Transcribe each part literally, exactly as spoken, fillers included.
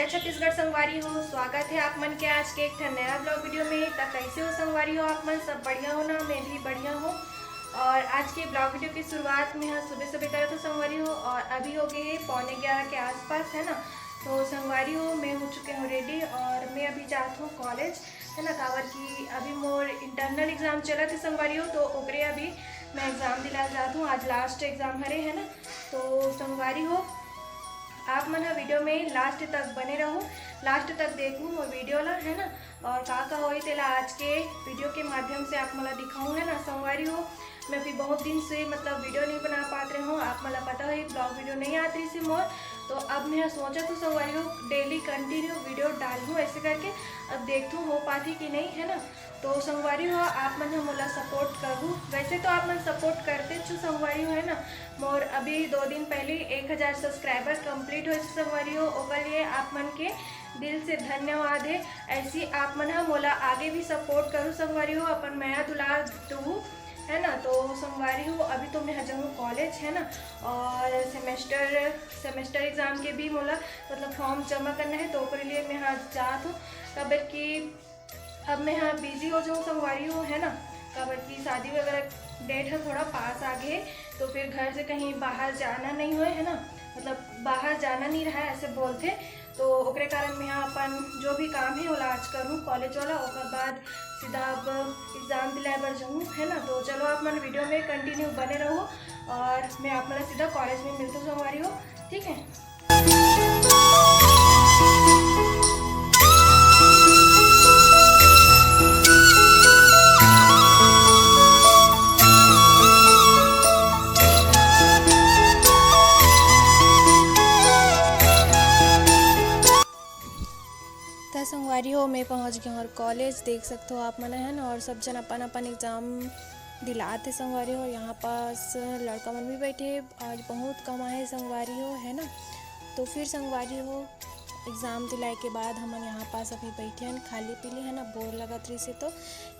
छत्तीसगढ़ संगवारी हो, स्वागत है आप मन के आज के एक ठन नया ब्लॉग वीडियो में। त कैसे हो संगवारी हो आप मन? सब बढ़िया हो ना? मैं भी बढ़िया हूँ। और आज के ब्लॉग वीडियो की शुरुआत मैं हाँ सुबह सुबह करत हूँ संगवारी हो, और अभी हो गए हैं पौने ग्यारह के आसपास, है ना। तो संगवारी हो, मैं हो चुके हूँ रेडी और मैं अभी जात हूँ कॉलेज, है ना, काबर कि अभी मोर इंटरनल एग्जाम चलत है संगवारी हो, तो ओकरे अभी मैं एग्जाम दिला जात हूँ। आज लास्ट एग्जाम हरे, है ना। तो संगवारी हो, आप मन ह वीडियो में लास्ट तक बने रहू, लास्ट तक देखू मोर वीडियो ला, है ना। और का का होई तेला आज के वीडियो के माध्यम से आप मन ला दिखाऊँ, है ना संगवारी हो। मैं भी बहुत दिन से मतलब वीडियो नहीं बना पात रहे हूँ, आप मन ला पता होई ब्लॉग वीडियो नहीं आत रही मोर। तो अब मैं सोचत हूँ संगवारी हो, डेली कंटिन्यू वीडियो डालूँ ऐसे करके। अब देखत हूँ हो पाती कि नहीं, है ना। तो संगवारी हो, आप मन ह मोला सपोर्ट करू। वैसे तो आप मन सपोर्ट करते छो संगवारी हो, है ना। मोर अभी दो दिन पहले एक हज़ार सब्सक्राइबर कंप्लीट होइस संगवारी हो, ओकर लिए आप मन के दिल से धन्यवाद है। ऐसी आप मन ह मोला आगे भी सपोर्ट करू संगवारी हो, अपन मया दुलार दू, है ना। तो संगवारी हो, अभी तो मैं ह जाऊँ कॉलेज, है ना, और सेमेस्टर सेमेस्टर एग्जाम के भी मोला मतलब फॉर्म जमा करना है, तो ओकरे लिए मैं ह जात हूँ। काबर कि अब मैं ह बिजी हो जाऊँ संगवारी हो, है ना, काबर कि शादी वगैरह डेट है थोड़ा पास आ गए, तो फिर घर से कहीं बाहर जाना नहीं होए, है ना, मतलब बाहर जाना नहीं रहा है ऐसे बोलते। तो ओकरे कारण मैं ह अपन जो भी काम है ओला आज करूँ कॉलेज वाला, ओकर बाद सीधा अब एग्जाम दिलाए बर जाऊँ, है ना। तो चलो आप मन वीडियो में कंटिन्यू बने रहो और मैं आप मन सीधा कॉलेज में मिलती हूँ संगवारी हो, ठीक है। त संगवारी हो, मैं पहुंच गया हूँ कॉलेज। देख सकते हो आप मन है ना, और सब जन अपन अपन एग्जाम दिलाते संगवारी हो। यहाँ पास लड़का मन भी बैठे, आज बहुत कम आए संगवारी हो, है ना। तो फिर संगवारी हो, एग्जाम दिलाए के बाद हमन यहाँ पास अभी बैठे हन खाली पीली, है ना, बोर लगत रही से। तो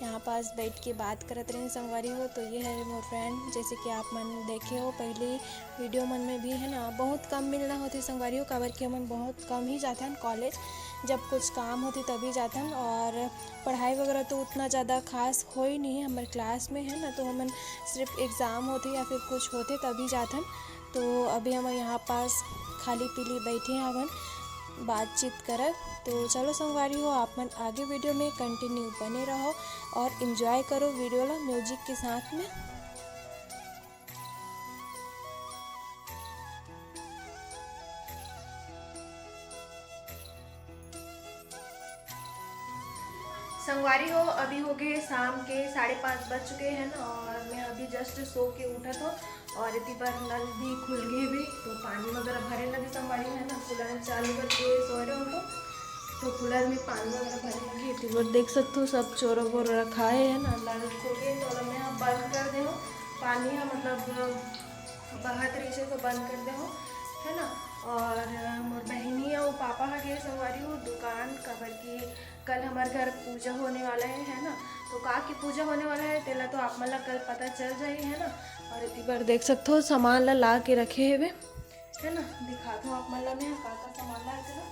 यहाँ पास बैठ के बात करत रहे संगवारी हो। तो ये है मोर फ्रेंड, जैसे कि आप मन देखे हो पहले वीडियो मन में भी, है ना, बहुत कम मिलना होते संगवारी हो, काबर कि हमन बहुत कम ही जाथन कॉलेज, जब कुछ काम होते तभी जाथन। और पढ़ाई वगैरह तो उतना ज़्यादा खास हो ही नहीं है हमारे क्लास में, है ना, तो हमन सिर्फ एग्जाम होते या फिर कुछ होते तभी जाथन। तो अभी हम यहाँ पास खाली पीली बैठे हवन बातचीत करत। तो चलो संगवारी हो, आप मन आगे वीडियो में कंटिन्यू बने रहो और एंजॉय करो वीडियो ला म्यूजिक के साथ में। संगवारी हो, अभी हो गए शाम के साढ़े पाँच बज चुके हैं ना, और मैं अभी जस्ट सो के उठत हूँ। और इतनी बार नल भी खुल गए भी, तो पानी वगैरह भरे लगे संगवारी हो, है ना, कूलर चालू करके सो रहे हो तो, तो कूलर में पानी वगैरह भरे लगे। इतनी बार देख सकते हो सब चोरो बोरो रखा है, है ना, नल खुल गए तो मैं अब बंद कर दे हूँ। पानी है मतलब बहत रही से तो बंद कर दे हूँ, है ना। और मोर बहनी और पापा ह गए संगवारी हो दुकान, काबर कि कल हमारे घर पूजा होने वाला है, है ना। तो का की पूजा होने वाला है तेला तो आप मन ला कल पता चल जाही, है ना। और इतनी बार देख सकते हो सामान ला ला के रखे हेवे, है ना। दिखा दो आप मन ला मैं का का सामान ला के ना।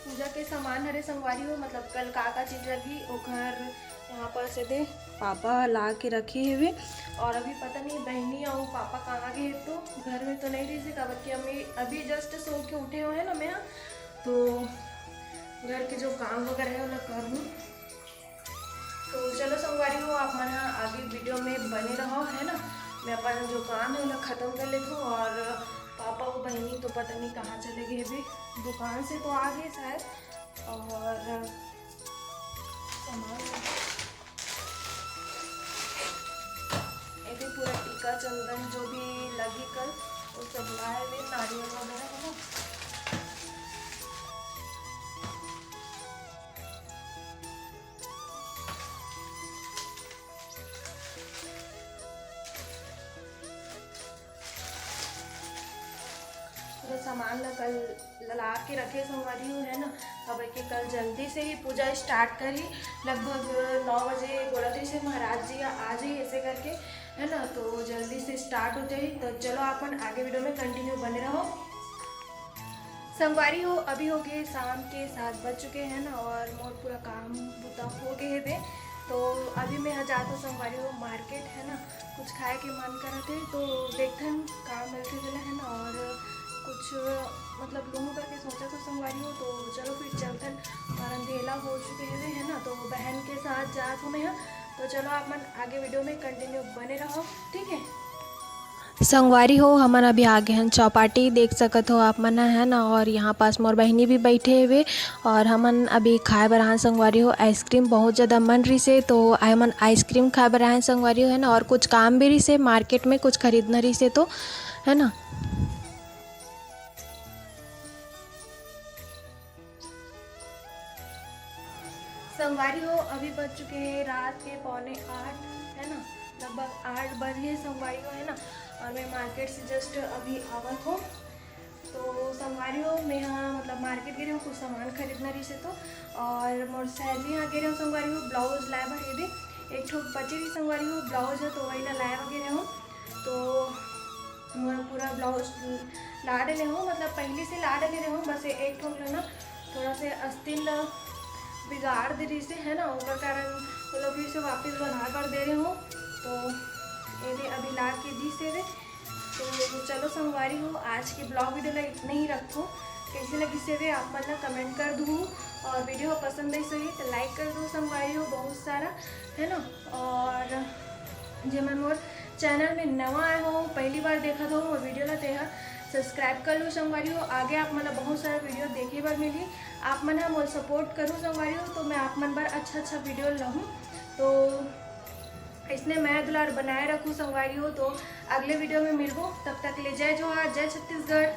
पूजा के सामान हरे संगवारी हो, मतलब कल का का चीज लगी ओकर यहाँ पर से दे पापा ला के रखे हेवे। और अभी पता नहीं बहनी और पापा कहाँ गए, तो घर में तो नहीं रही से, काबर कि अभी अभी जस्ट सो के उठे हुए हैं ना मैं, तो घर के जो काम वगैरह है ओला कर लूँ। तो चलो संगवारी हो, आप मन ह आगे वीडियो में बने रहो, है ना। मैं अपन जो काम है ओला खत्म कर लेती हूँ। और पापा और बहनी तो पता नहीं कहाँ चले गए भी, दुकान से तो आ गए शायद। और सामान ये भी पूरा टीका चंदन जो भी लगी कल, वो सब लाए हुए नारियल वगैरह है ना। पूरा सामान ला कल ला के रखे संगवारी हो, है ना। अब के कल जल्दी से ही पूजा स्टार्ट करी, लगभग नौ बजे बोलत रही से महाराज जी आ जाही ऐसे करके, है ना। तो जल्दी से स्टार्ट हो जाही। तो चलो अपन आगे वीडियो में कंटिन्यू बने रहो। संगवारी हो, अभी हो गए शाम के सात बज चुके हैं ना, और मोर पूरा काम बुता हो गए हे बे। तो अभी मैं यहाँ जात हूँ संगवारी हो मार्केट, है ना, कुछ खाए के मन करत हे, तो देखथन का मिलथे तेला, है ना, और कुछ मतलब लूँ करके सोचा था संगवारी हो। तो चलो फिर चलथन, और अंधेला हो चुके हे बे, है ना। तो बहन के साथ जात हूँ मैं यहाँ। तो चलो आप मन आगे वीडियो में कंटिन्यू बने रहो, ठीक है। संगवारी हो, हमन अभी आ गे हन चौपाटी, देख सकत हो आप मन ह, है ना, और यहाँ पास मोर बहिनी भी बैठे हुए। और हमन अभी खाए बर आए हन संगवारी हो, आइसक्रीम बहुत ज़्यादा मन रिसे, तो हमन आइसक्रीम खाए बर आए हन संगवारी हो, है ना, और कुछ काम भी रिसे मार्केट में, कुछ खरीदना रिसे तो, है ना। संगवारी हो, अभी बज चुके हैं रात के पौने आठ, है ना, लगभग आठ बज गए संगवारी हो, है ना। और मैं मार्केट से जस्ट अभी आवत हूँ। तो संगवारी हो, मैं यहाँ मतलब मार्केट गे रहे हूँ कुछ सामान खरीदना रिसे तो, और मोर सहेली यहाँ गे रहे हूँ संगवारी हो, ब्लाउज लाए बर। ये दे एक ठो बचे रही संगवारी हो ब्लाउज है, तो वही ला लाए बर गे रहे हूँ। तो मैं पूरा ब्लाउज ला डले हूँ, मतलब पहले से ला डले रहे हूँ, बस ये एक ठो ला ना थोड़ा से अस्तीन ला बिगाड़ दे रही से, है ना, ओकर कारण वो लोग फिर से वापस बना कर दे रहे हूँ। तो ये दे अभी ला के दी से दे। तो चलो संगवारी हो, आज के ब्लॉग वीडियो ला इतने ही रखो। कैसे लगी से वे आप मन ला कमेंट कर दू, और वीडियो पसंद आई सही तो लाइक कर दू संगवारी हो बहुत सारा, है ना। और जे मन मोर चैनल में नवा आए हो, पहली बार देखत हो मोर वीडियो ला, तेहा सब्सक्राइब कर लो संगवारी हो। आगे आप मन ला बहुत सारा वीडियो देखे बर मिली। आप मन ह मोर सपोर्ट करू संगवारी हो, तो मैं आप मन बर अच्छा अच्छा वीडियो लाहूँ। तो इसने मया दुलार बनाए रखू संगवारी हो। तो अगले वीडियो में मिलबो, तब तक ले जय जोहार, जय छत्तीसगढ़।